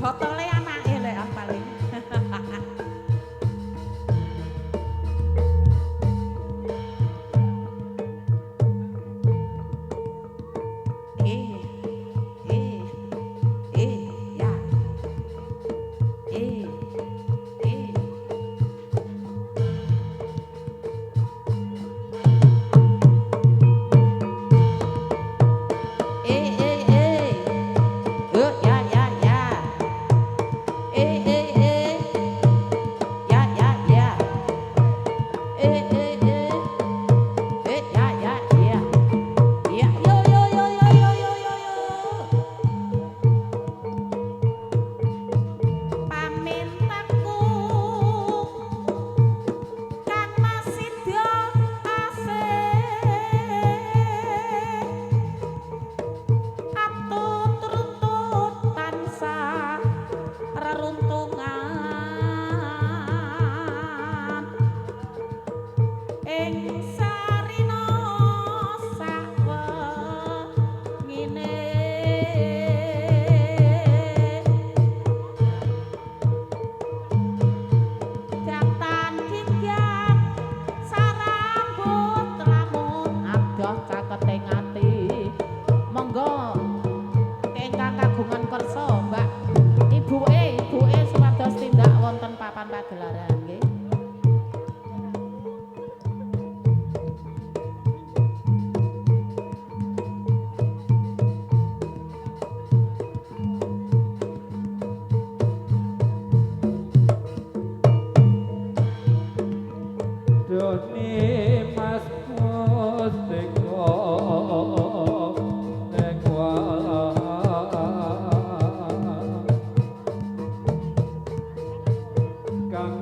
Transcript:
Botole anake lek paling. Eh, eh, eh, ya. Eh, eh. Eh, eh, eh. Oh, ya, ya, ya. Eh, eh, eh. Ya, ya, ya. Eh, eh, eh. Eh, ya, ya, ya. Ya, yo, yo, yo, yo, yo, yo, yo, yo. Pamintaku Kang Masidya asih atut-rutut tansah reruntungan ing sarina sawengine. Jatan jinggan sarambut lamun adoh caketing ati. Monggo ingkang kagungan kersa Mbak ibuke ibuke supados tindak wonten papan pagelaran nggih. Doni Mas Mustiko Nekwa Kang